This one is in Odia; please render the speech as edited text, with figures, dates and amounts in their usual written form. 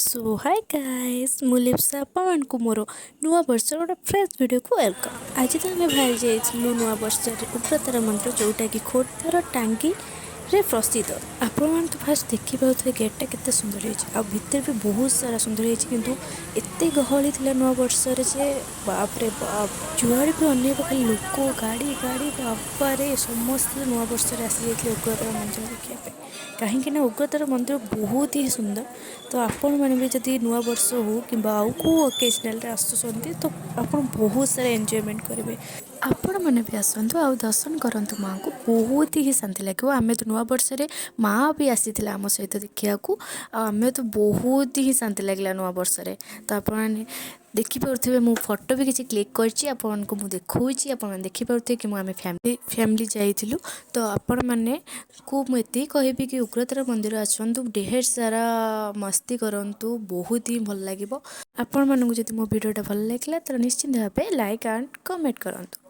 ସୋ ହାଇ ଗାଇସ୍, ମୁଁ ଲିପ୍ସା। ଆପଣମାନଙ୍କୁ ମୋର ନୂଆ ବର୍ଷର ଗୋଟେ ଫ୍ରେଶ୍ ଭିଡ଼ିଓକୁ welcome. ଆଜି ତ ଆମେ ବାହାରି ଯାଇଥିଲୁ ନୂଆ ବର୍ଷରେ ଉଗ୍ରତାରା ମନ୍ଦିର, ଯେଉଁଟାକି ଖୋର୍ଦ୍ଧାର ଟାଙ୍ଗିରେ ପ୍ରସିଦ୍ଧ। ଆପଣମାନେ ତ ଫାଷ୍ଟ ଦେଖିପାରୁଥିବେ ଗେଟ୍ଟା କେତେ ସୁନ୍ଦର ହେଇଛି ଆଉ ଭିତରେ ବି ବହୁତ ସାରା ସୁନ୍ଦର ହେଇଛି। କିନ୍ତୁ ଏତେ ଗହଳି ଥିଲା ନୂଆ ବର୍ଷରେ ଯେ ବାପରେ ବାପ, ଯୁଆଡ଼େ ବି ଅନେଇବ ଖାଲି ଲୋକ, ଗାଡ଼ି ଗାଡ଼ି। ବାବାରେ, ସମସ୍ତେ ନୂଆ ବର୍ଷରେ ଆସିଯାଇଥିଲେ ଉଗ୍ରତାରା ମନ୍ଦିର ଦେଖିବା ପାଇଁ, କାହିଁକି ନା ଉଗ୍ରତାରା ମନ୍ଦିର ବହୁତ ହି ସୁନ୍ଦର। ତ ଆପଣମାନେ ବି ଯଦି ନୂଆ ବର୍ଷ ହଉ କିମ୍ବା ଆଉ କେଉଁ ଅକେଜନାଲରେ ଆସୁଛନ୍ତି, ତ ଆପଣ ବହୁତ ସାରା ଏନ୍ଜୟମେଣ୍ଟ କରିବେ। ଆପଣମାନେ ବି ଆସନ୍ତୁ ଆଉ ଦର୍ଶନ କରନ୍ତୁ ମାଆଙ୍କୁ, ବହୁତ ହି ଶାନ୍ତି ଲାଗିବ। ଆମେ ତ ନୂଆ ବର୍ଷରେ ମାଆ ବି ଆସିଥିଲା ଆମ ସହିତ ଦେଖିବାକୁ ଆଉ ଆମେ ତ ବହୁତ ହିଁ ଶାନ୍ତି ଲାଗିଲା ନୂଆ ବର୍ଷରେ। ତ ଆପଣମାନେ ଦେଖିପାରୁଥିବେ, ମୁଁ ଫଟୋ ବି କିଛି କ୍ଲିକ୍ କରିଛି, ଆପଣଙ୍କୁ ମୁଁ ଦେଖାଉଛି। ଆପଣମାନେ ଦେଖିପାରୁଥିବେ କି ମୁଁ ଆମେ ଫ୍ୟାମିଲି ଫ୍ୟାମିଲି ଯାଇଥିଲୁ। ତ ଆପଣମାନଙ୍କୁ ମୁଁ ଏତିକି କହିବି କି ଉଗ୍ରତାରା ମନ୍ଦିର ଆସନ୍ତୁ, ଢେର ସାରା ମସ୍ତି କରନ୍ତୁ, ବହୁତ ହିଁ ଭଲ ଲାଗିବ। ଆପଣମାନଙ୍କୁ ଯଦି ମୋ ଭିଡ଼ିଓଟା ଭଲ ଲାଗିଲା, ତ ନିଶ୍ଚିନ୍ତ ଭାବେ ଲାଇକ୍ ଆଣ୍ଡ କମେଣ୍ଟ କରନ୍ତୁ।